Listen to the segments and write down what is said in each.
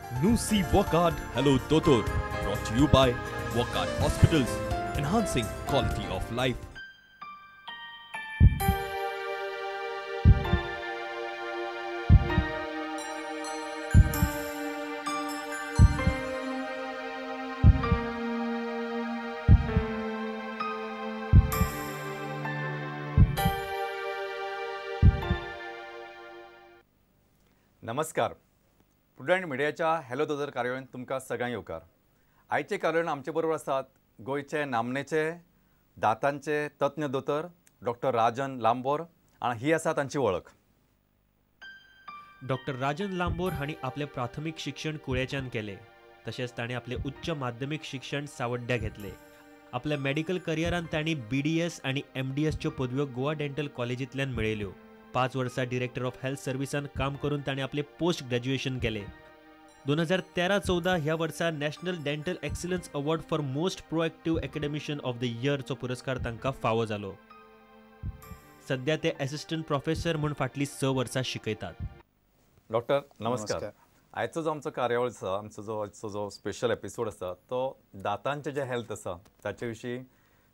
Nusi Wockhardt Hello Dotor, brought to you by Wockhardt Hospitals, enhancing quality of life. नमस्कार, prudent मिडियाच्या hello दोतोर कार्यावळींत तुमकां सगळ्यांक येवकार. आयचे कार्यावळीन आमचे बरोबर आसात गोंयचे नामनेचे दातांचे तज्ञ दोतोर डॉक्टर राजन लांबोर आनी ही आसा तांची वळख. डॉक्टर राजन लांबोर हांणी आपलें प्राथमीक शिक्षण कुळेच्यान केलें. तशेंच ताणें आपलें उच्च माध्यमीक शिक्षण सावड्ड्या घेतलें. आपल्या मेडिकल करियरान तांणी BDS आनी MDSच्यो पदव्यो गोवा डेंटल कॉलेजींतल्यान मेळयल्यो. 5 वर्सां डिरेक्टर ऑफ हेल्थ सर्विसान काम करून ताणें आपलें पोस्ट ग्रॅज्युएशन केलें. 2013-14 ह्या वर्सा national dental excellence award for most proactive academician of the इयरचो पुरस्कार तांकां फावो जालो. सध्या ते एसिस्टंट प्रोफेसर म्हूण फाटलीं 6 वर्सां शिकयतात. डॉक्टर नमस्कार. आयचो जो आमचो कार्यावळ आसा, आमचो जो आयचो जो स्पेशल एपिसोड आसा तो दातांचें जें हेल्थ आसा ताचे विशीं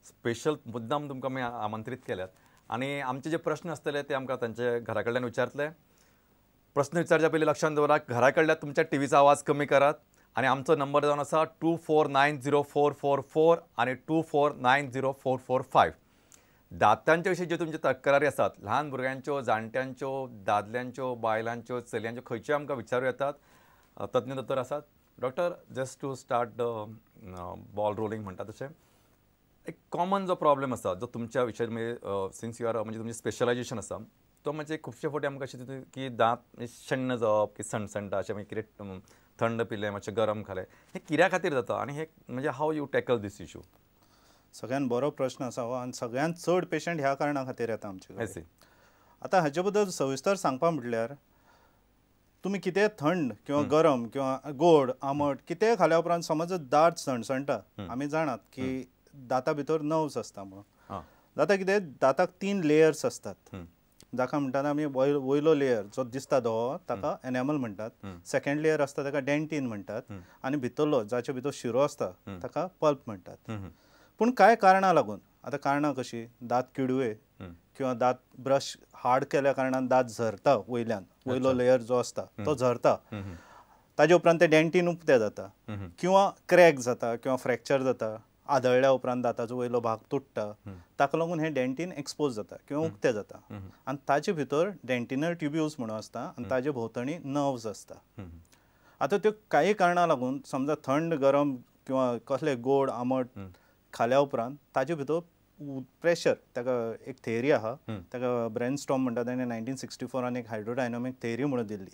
स्पेशल मुद्दाम तुमकां आमी आमंत्रीत केल्यात आनी आमचे जे प्रश्न आसतले ते आमकां तांचे घरा कडल्यान विचारतले. प्रश्न विचारच्या पयलीं लक्षांत दवरात, घरा कडल्यान तुमच्या टीव्हीचो आवाज कमी करात आनी आमचो नंबर जावन आसा 2490444 आनी 2490445. दातांच्या विशीं ज्यो तुमच्यो तक्रारी आसात, ल्हान भुरग्यांच्यो, जाणट्यांच्यो, दादल्यांच्यो, बायलांच्यो, चलयांच्यो, खंयच्यो आमकां विचारूं येतात. तज्ञ दोतोर आसात. Doctor, just to start the ball rolling म्हणटा तशें एक कॉमन जो प्रॉब्लेम आसा जो तुमच्या विशय म्हणजे सिन्स you are म्हणजे तुमचें स्पेशलायजेशन आसा तो म्हणजे खुबशे फावटी आमकां अशें दिसता की दांत शेण्ण जावप की सणसणटा अशें, मागीर कितें थंड पिलें, मातशें गरम खालें, हें कित्या खातीर जाता आनी हें म्हणजे how you tackle this issue? सगळ्यान बरो प्रश्न आसा हो आनी सगळ्यान चड पेशंट ह्या कारणा खातीर येता आमचे कडेन. आतां हाजे बद्दल सविस्तर सांगपा म्हटल्यार तुमी कितें थंड किंवा गरम किंवा गोड आमट कितेंय खाल्या उपरांत समज दांत सणसणटा. आमी जाणात की दाता भितर नर्व्स आसता म्हणून. दाता कितें, दाताक 3 लेयर्स आसतात. जाका म्हणटात आमी वयलो लेयर जो दिसता धवो ताका एनॅमल म्हणटात, सेकंड लेयर आसता ताका डेंटीन म्हणटात आनी भितरलो जाचे भितर शिरो आसता ताका पल्प म्हणटात. पूण कांय कारणां लागून, आतां कारणां कशीं, दांत किडवे किंवा दांत ब्रश हार्ड केल्या कारणान दांत झरता, वयल्यान वयलो लेयर जो आसता तो झरता, ताजे उपरांत ते डेंटीन उक्तें जाता किंवा क्रॅक जाता किंवा फ्रॅक्चर जाता, आदळ्ळ्या उपरांत दाताचो वयलो भाग तुट्टा, ताका लागून हें डेंटीन एक्सपोज जाता किंवा उक्तें जाता आनी ताजे भितर डेंटिनल ट्युब्युल्स म्हणून आसता आनी ताजे भोंवतणी नर्व्स आसता. आतां त्यो कांय कारणां लागून समजा थंड गरम किंवा कसले गोड आमट खाल्या उपरांत ताजे भितर प्रेशर, ताका एक थेरी आहा ताका ब्रेनस्टॉर्म म्हणटा, ताणें 1964 एक हायड्रोडायनामीक थेरी म्हणून दिल्ली.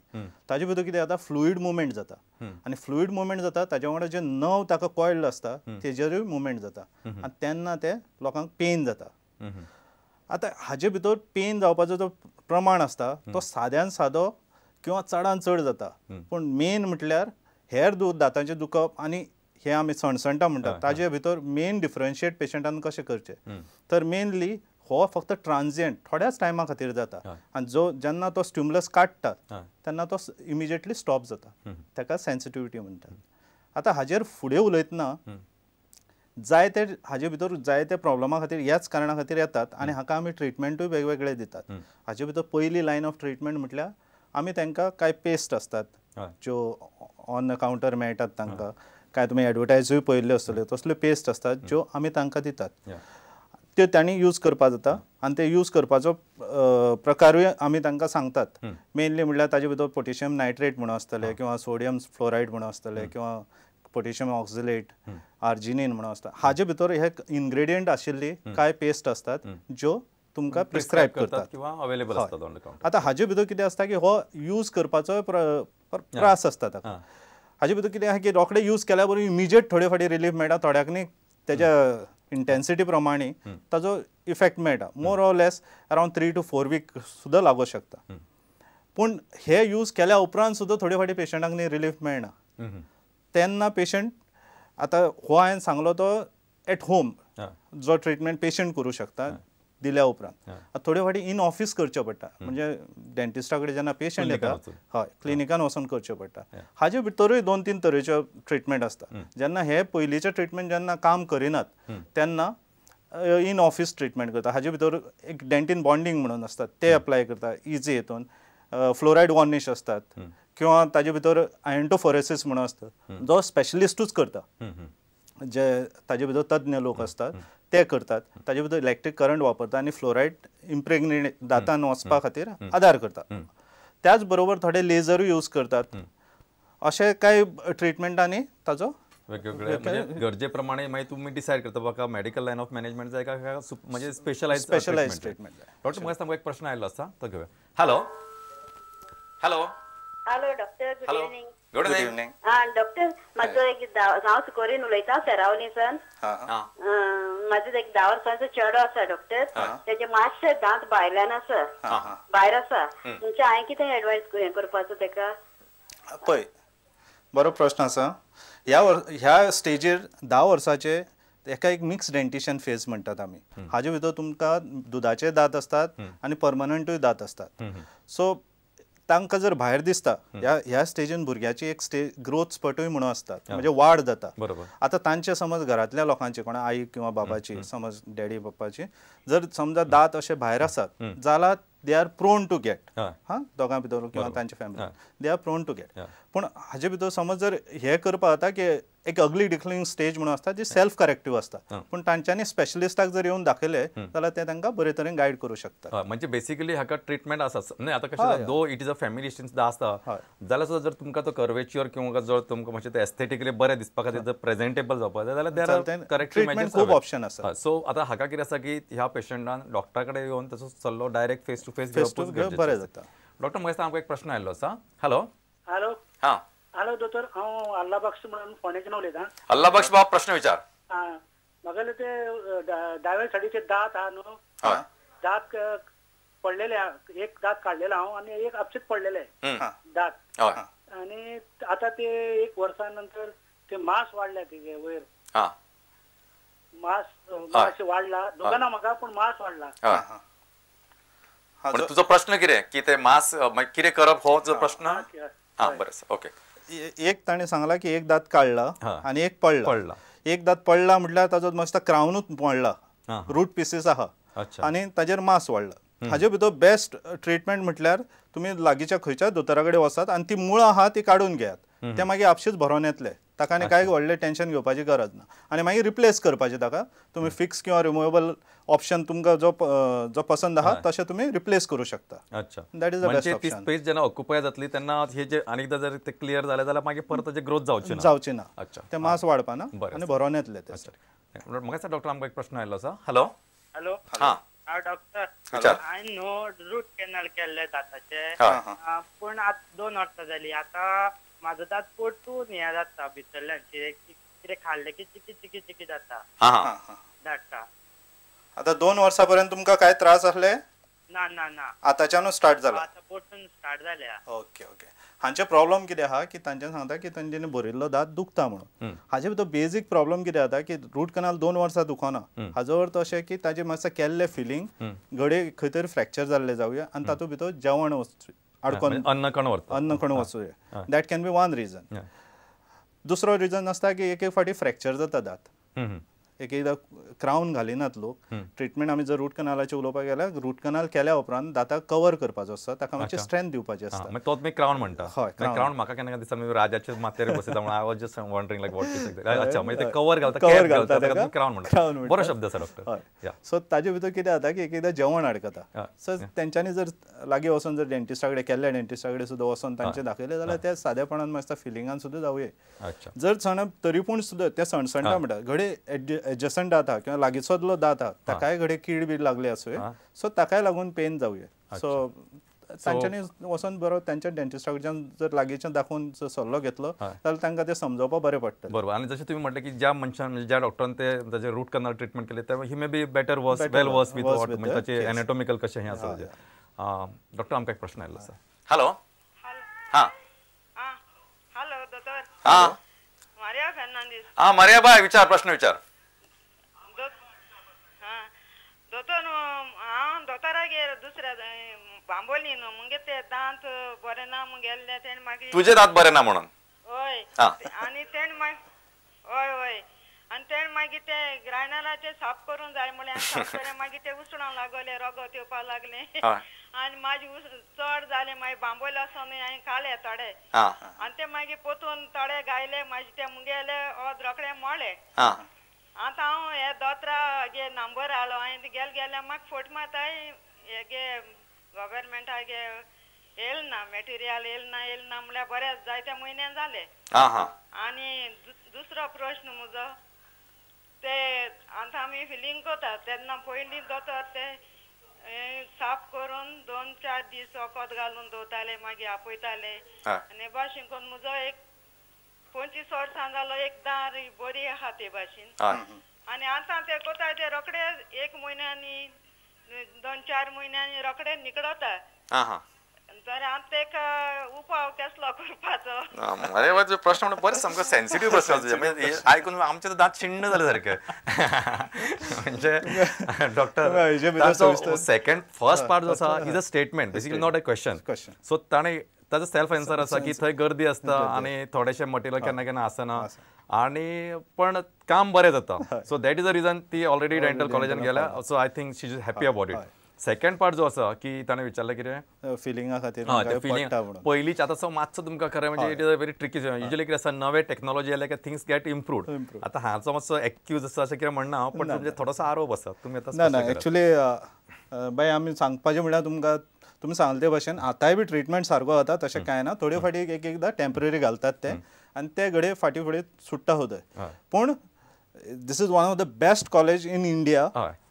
ताजे भितर कितें जाता, फ्लुईड मुवमेंट जाता आनी फ्लुईड मुवमेंट जाता ताजे वांगडा जे नर्व ताका कॉयल्ड आसता तेजेरूय मुवमेंट जाता आनी तेन्ना ते लोकांक पेन जाता. आतां हाजे भितर पेन जावपाचो जो प्रमाण आसता तो साद्यान सादो किंवा चडान चड जाता. पूण मेन म्हटल्यार हेर दातांचें दुखप आनी हे आमी सणसणटा म्हणटात ताजे भितर मेन डिफरन्शिएट पेशंटान कशें करचें, तर मेनली हो फक्त ट्रान्जियंट थोड्याच टायमा खातीर जाता आनी जो जेन्ना तो स्टिम्युलस काडटा तेन्ना तो इमिजिएटली स्टॉप जाता, ताका सेन्सिटिविटी म्हणटात. आतां हाजेर फुडें उलयतना जायते हाजे भितर जायते प्रॉब्लमा खातीर ह्याच कारणा खातीर येतात आनी हाका आमी ट्रिटमेंटूय वेगवेगळे दितात. हाजे भितर पयली लायन ऑफ ट्रिटमेंट म्हटल्यार आमी तांकां कांय पेस्ट आसतात ज्यो ऑन कावंटर मेळटात तांकां, काय तुमी एडवर्टायजूय पळयल्ल्यो आसतल्यो, तसल्यो पेस्ट आसतात ज्यो आमी तांकां दितात, त्यो तांणी यूज करपाक जाता आनी ते यूज करपाचो प्रकारूय आमी तांकां सांगतात. मेनली म्हळ्यार ताजे भितर पोटेशियम नायट्रेट म्हणून आसतलें किंवा सोडियम फ्लोरायड म्हणून आसतलें किंवा पोटेशियम ऑक्झिलेट, आर्जिनीन म्हणून आसता. हाजे भितर हे इनग्रेडियंट आशिल्ली कांय पेस्ट आसतात ज्यो तुमकां प्रिस्क्रायब करतात किंवा अवेलेबल आसतात. आतां हाजे भितर कितें आसता की हो यूज करपाचो त्रास आसता ताका. हाजे भितर कितें आहा की रोखडे यूज केल्या बरोबर इमिजिएट थोडे फावटी रिलीफ मेळटा, थोड्याक न्ही तेज्या इंटेन्सिटी प्रमाणे ताजो इफेक्ट मेळटा, more or less around 3 to 4 week सुद्दां लागूंक शकता. पूण हे यूज केल्या उपरांत सुद्दां थोडे फावटी पेशंटाक न्ही रिलीफ मेळना, तेन्ना पेशंट आतां हो हांवें सांगलो तो एट होम जो ट्रिटमेंट पेशंट करूं शकता. दिल्या उपरांत थोडे फावटी इन ऑफिस करचें पडटा, म्हणजे डेंटिस्टा कडेन जेन्ना पेशंट येता हय क्लिनिकान वचून करचें पडटा. हाजे भितरूय 2-3 तरेच्यो ट्रिटमेंट आसता. जेन्ना हे पयलींचे ट्रिटमेंट जेन्ना काम करिनात तेन्ना इन ऑफिस ट्रिटमेंट करता. हाजे भितर एक डेंटीन बॉन्डिंग म्हणून आसता ते अप्लाय करता इजी हितून, फ्लोरायड वॉर्निश आसतात किंवा ताजे भितर आयंटोफोरेसिस म्हणून आसता जो स्पेशलिस्टूच करता, जे ताजे भितर तज्ञ लोक आसतात ते करतात. ताजे भितर इलेक्ट्रीक करंट वापरता आनी फ्लोरायड इम्प्रेग्नेट दातान वचपा खातीर आदार करता. त्याच बरोबर थोडे लेझरूय यूज करतात. अशे कांय ट्रिटमेंटांनी ताजो वेगवेगळे म्हणजे गरजे प्रमाणे मागीर तुमी डिसायड करता बाबा मेडिकल लायन ऑफ मॅनेजमेंट जाय काय म्हणजे स्पेशलायज स्पेशलायज ट्रिटमेंट जाय. डॉक्टर म्हाका सामको एक प्रश्न आयिल्लो आसा तो घेवया. Hello hello hello doctor, good evening. Good evening. हां डॉक्टर, म्हाजो एक हांव सुकोरीन उलयतां सेरावलीसान. म्हाजो एक 10 वर्सांचो चेडो आसा डॉक्टर, तेजे मातशे दांत भायल्यान आसा, भायर आसा. म्हणजे हांवें कितें एडवायस हें करपाचो तेका? पळय बरो प्रश्न आसा. ह्या स्टेजीर 10 वर्साचे एका एक मिक्स डेंटिशन फेज म्हणटात आमी. हाजे भितर तुमकां दुदाचे दांत आसतात आनी परमनंटूय दांत आसतात. सो तांकां जर भायर दिसता ह्या स्टेजीन भुरग्याची एक स्टेज ग्रोथ स्पटूय म्हणून आसतात, म्हणजे वाड जाता. आतां तांचे समज घरांतल्या लोकांची कोणा आई किंवा बाबाची समज डॅडी पप्पाची जर समजा दांत अशे भायर आसात जाल्यार they are prone to get, हां दोगां भितर किंवा तांचे family they are prone to get. पूण हाजे भितर समज जर हें करपाक जाता की एक अगली डिक्लिंग स्टेज म्हणून आसता जी सेल्फ करेक्टीव आसता, पूण तांच्यांनी स्पेशलिस्टाक जर येवन दाखयलें जाल्यार ते तांकां बरे तरेन गायड करूं शकता. म्हणजे बेसिकली हाका ट्रिटमेंट आसा न्हय. आतां कशें though it is a family सुद्दां आसता जाल्यार सुद्दां जर तुमकां तो कर्वेच्युअर किंवा जर तुमकां मातशें ते एस्थेटिकली बरें दिसपा खातीर जर प्रेझेंटेबल जावपाक जाय जाल्यार there are corrective measures खूब ऑप्शन आसा. सो आतां हाका कितें आसा की ह्या पेशंटान डॉक्टरा कडेन येवन ताचो सल्लो डायरेक्ट फेस टू फेस घेवप बरें जाता. डॉक्टर म्हाका आमकां एक प्रश्न आयिल्लो आसा. हॅलो हॅलो हां हॅलो दोतोर, हांव अल्ला बख्श म्हणून फोंडेच्यान उलयतां. अल्ला बख्श बाब प्रश्न विचार. आं म्हागेले ते दावे सायडीचे दांत आहा न्हू, दांत पडलेले आहा, एक दांत काडलेलो हांव आनी एक आपशीच पडलेले दांत, आनी आतां ते एक वर्सा नंतर ते मांस वाडल्या तेजे वयर, मांस मातशें वाडला, दुखना म्हाका पूण मांस वाडला. तुजो प्रश्न कितें की ते मांस कितें करप हो तुजो प्रश्न? हां बरें ओके. एक ताणें सांगला की एक दांत काडला आनी एक पडला. एक दांत पडला म्हटल्यार ताजो मस्त क्रावनूच पडला, रूट पिसीस आहा आनी ताजेर मांस वाडला. हाजे भितर बेस्ट ट्रिटमेंट म्हटल्यार तुमी लागींच्या खंयच्याय दोतोरा कडेन वचात आनी ती मुळां आहा ती काडून घेयात, ते मागीर आपशीच भरोन येतले, ताका आनी कांय व्हडलें टेंशन घेवपाची गरज ना. आनी मागीर रिप्लेस करपाचें ताका तुमी फिक्स किंवा रिमुवेबल ऑप्शन तुमकां जो जो पसंद आहा तशें तुमी रिप्लेस करूं शकता. अच्छा, that is the best option. ती स्पेस जेन्ना ऑक्युपाय जातली तेन्ना हे जे आनी एकदां जर ते क्लियर जालें जाल्यार मागीर परत ताजें ग्रोथ जावची ना, जावची ना. अच्छा, ते मांस वाडपा ना आनी भरोन येतले ते. म्हाका दिसता डॉक्टर आमकां एक प्रश्न आयिल्लो आसा. हॅलो हॅलो हां डॉक्टर, हांवें न्हू रूट कॅनल केल्ले दांताचे, पूण आतां 2 वर्सां जालीं, आतां म्हाजो दांत परतून हें जाता भितरल्यान, कितें खाल्लें की चिकी चिकी चिकी जाता दाटा. आतां 2 वर्सां पर्यंत तुमकां काय त्रास आसले? ना ना ना, आतांच्यानूच स्टार्ट जाला, आतां परतून स्टार्ट जाल्या. Okay okay. हांचे प्रॉब्लम कितें आहा की तांच्यान सांगता की तांच्यांनी भरिल्लो दांत दुखता म्हणून. हाजे भितर बेजीक प्रॉब्लम कितें जाता की रूट कनाल 2 वर्सां दुखना, हाजो अर्थ अशें की ताजें मातशें केल्लें फिलिंग घडये खंय तरी फ्रॅक्चर जाल्लें जावया आनी तातूंत भितर जेवण अडकोन अन्नकण वचूया, that can be one reason. दुसरो रिजन आसता की एक एक फावटी फ्रॅक्चर जाता दांत, एक एकदां क्रावन घालिनात लोक. ट्रिटमेंट आमी जर रूट कनालाचें उलोवपाक गेल्यार रूट कनाल केल्या उपरांत दांताक कवर करपाचो आसता, ताका मातशें स्ट्रेंथ दिवपाचें आसता. तो तुमी क्रावन म्हणटा? हय, क्रावन म्हाका केन्ना दिसता मी राजाच्या माथ्यार बसयता म्हणून. I was just wondering like what is. अच्छा, म्हणजे ते कवर घालता, कवर घालता ताका क्रावन म्हणटा. बरो शब्द आसा डॉक्टर. हय, सो ताजे भितर कितें जाता की एक एकदां जेवण अडकता, सो तेंच्यांनी जर लागीं वचून जर डेंटिस्टा कडेन केल्ल्या डेंटिस्टा कडेन सुद्दां वचून तांचें दाखयलें जाल्यार ते सादेपणान मातशें फिलिंगान सुद्दां जावये. जर सण तरी पूण सुद्दां ते सणसणटा म्हणटा घडये एडजसंट दांत आहा किंवा लागींचो दांत आहा ताकाय घडये कीड बी लागली आसूं, सो ताकाय लागून पेन जावये. सो तांच्यांनी वचून बरो तांच्या डेंटिस्टा कडच्यान जर लागींच्यान दाखोवन जर सल्लो घेतलो जाल्यार तांकां तें समजोवपाक बरें पडटलें. बरोबर. आनी जशें तुमी म्हटलें की ज्या मनशान म्हणजे ज्या डॉक्टरान ते ताजें रूट कनाल ट्रिटमेंट केलें ते he may be better verse well verse with what म्हणजे ताचें एनाटॉमिकल कशें हें आसा. डॉक्टर आमकां एक प्रश्न आयिल्लो आसा. हॅलो हां हॅलो दोतोर. हां मारिया फेर्नांडीस. हां मारिया बाय, विचार प्रश्न विचार. दोतोर, बांबोली न्हू मुगे ते दांत बरे ना म्हूण गेल्ले तेणे मागीर तुजे दांत बरे ना म्हणून हय आनी तेणे मागीर हय हय आनी तेणे मागीर ते ग्रायंडराचे साफ करूंक जाय म्हणलें साफ केलें मागीर ते उसळोंक लागले रगत येवपाक लागलें आनी मागीर चड जालें मागीर बांबोले वचोन हांवें काडले थोडे आनी ते मागीर पोतून थोडे गायले मागीर ते मुगेले ओद रोखडे मोडले. आतां हांव हे दोतोरा गे नंबर हाडलो हांवें गेले गेल्यार म्हाका फोट मारताय हेगे गव्हर्मेंटागे येयल ना मटेरियल येयल ना येयल ना म्हणल्यार बरें जायते म्हयने जाले. आनी दुसरो प्रश्न म्हजो ते आतां आमी फिलींग करता तेन्ना पयलीं दोतोर ते साफ करून 2-4 दीस वखद घालून दवरताले मागीर आपयताले आनी हे भाशेन करून म्हजो एक 25 वर्सां जालो एक दार बरी आहा ते भाशेन. आनी आतां ते कोता ते रोखडे 1 म्हयन्यांनी 2-4 म्हयन्यांनी रोखडे निकडता. तर आतां तेका उपाव कसलो करपाचो? अरे प्रश्न म्हणून बरें सामको सेन्सिटीव प्रश्न म्हणजे आयकून आमचे दांत शिण्ण जाले सारके. म्हणजे डॉक्टर सेकंड फर्स्ट पार्ट जो आसा is a statement basically not a question. So ताणें ताजो सेल्फ एन्सर आसा की थंय गर्दी आसता आनी थोडेशें मटेरियल केन्ना केन्ना आसना आनी पण काम बरें जाता. So that is a reason ती ऑलरेडी डेंटल कॉलेजान गेल्या. So I think she is happy about it. Second part जो आसा की ताणें विचारलें कितें फिलिंगा खातीर फिलिंग पयलींच आतां सो मातसो तुमकां खरें म्हणजे it is a very tricky. Usually कितें आसा नवे टॅक्नॉलॉजी आयले काय थिंग्स गेट इम्प्रूव्ड. आतां हाचो मातसो एक्क्यूज आसा अशें कितें म्हणना हांव पण तुमचें थोडोसो आरोप आसा तुमी आतां ना ना एक्चुअली बाय आमी सांगपाचें म्हणल्यार तुमकां तुमी सांगले ते भाशेन आतांय बी ट्रिटमेंट सारको जाता तशें कांय ना. थोडे फाटी एक एकदां टेम्पररी घालतात ते आनी ते घडये फाटीं फुडें सुट्टा सुद्दां. पूण this is one of the best college in India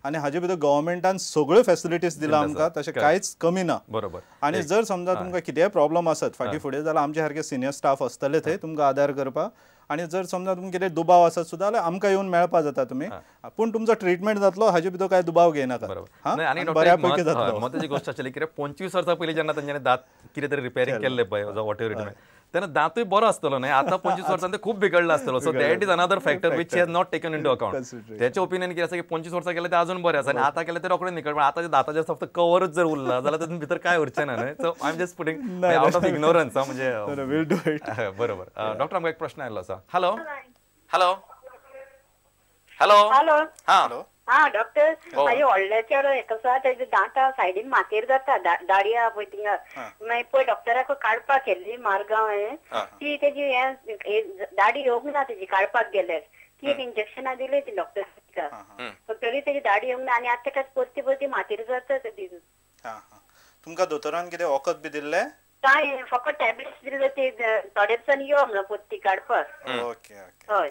आनी हाजे भितर गव्हर्मेंटान सगळ्यो फेसिलिटीज दिला आमकां तशें कांयच कमी ना. बरोबर. आनी जर समजा तुमकां कितेंय प्रॉब्लम आसत फाटीं फुडें जाल्यार आमचे सारके सिनियर स्टाफ आसतले थंय तुमकां आदार करपाक. आनी जर समजा तुमकां कितें दुबाव आसत सुद्दां जाल्यार आमकां येवन मेळपा जाता तुमी. पूण तुमचो ट्रिटमेंट जातलो हाजे भितर कांय दुबाव घेयनाका. बरोबर. बऱ्या पैकी जातलो. म्हत्वाची गोश्ट आशिल्ली कितें 25 वर्सां पयलीं जेन्ना तांच्यांनी दांत कितें तरी रिपेरींग केल्ले पळय what ever तेन्ना दांतूय बरो आसतलो न्हय. आतां 25 वर्सां ते खूब बिगडला आसतलो. So that is another factor which has not taken into account. तेचें ओपिनियन कितें आसा की 25 वर्सां केलें तें अजून बरें आसा आनी आतां केलें तें रोखडें निकळ. पण आतां दांताचेर फक्त कवरूच जर उरला जाल्यार तातूंत भितर कांय उरचें ना न्हय. So I am just putting out of ignorance म्हणजे. बरोबर. डॉक्टर आमकां एक प्रश्न आयिल्लो आसा. हॅलो हॅलो हॅलो हॅलो हां हां डॉक्टर म्हाजे व्हडले चेडो हेका आसा तेजे दांतां सायडीन मातयेर जाता दाडी आहा पळय थिंगा. मागीर पळय डॉक्टराक काडपाक गेल्ली मारगांव हांवें ती तेजी हें दाडी येवंक ना तेजी काडपाक गेल्यार ती एक इंजेक्शनां दिली ती डॉक्टर तिका तरी तेजी दाडी येवंक ना आनी आतां तेका परती परती मातयेर जाता ती. तुमकां दोतोरान कितें वखद बी दिल्लें? कांय फकत टॅबलेट्स दिल्ले ती थोड्या दिसांनी यो म्हणून परती काडपाक. Okay okay. हय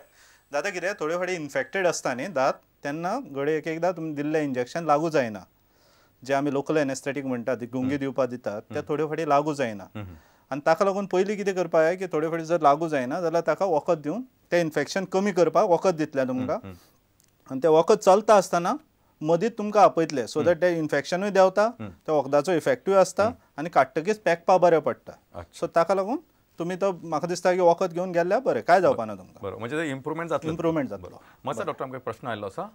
जाता कितें थोडे फाटी इन्फेक्टेड आसता न्ही दांत तेन्ना घडये एक एकदां तुमी दिल्लें इंजेक्शन लागू जायना. जे आमी लोकल एनेस्थेटीक म्हणटात गुंगी दिवपाक दितात ते थोडे फाटी लागू जायना. आनी ताका लागून पयलीं कितें करपाक जाय की थोडे फाटी जर लागू जायना जाल्यार ताका वखद दिवन तें इन्फेक्शन कमी करपाक वखद दितलें तुमकां. आनी तें वखद चलता आसतना मदींच तुमकां आपयतले सो that तें इन्फेक्शनूय देंवता त्या वखदाचो इफेक्टूय आसता आनी काडटकीच पेकपा बरें पडटा. सो ताका लागून तुमी तो म्हाका दिसता की वखद घेवन गेल्ल्यार बरें कांय जावपा ना तुमकां. बरोबर. म्हणजे इम्प्रुवमेंट जातलो. इम्प्रुवमेंट जातलो. मातसो डॉक्टर आमकां प्रश्न आयिल्लो आसा.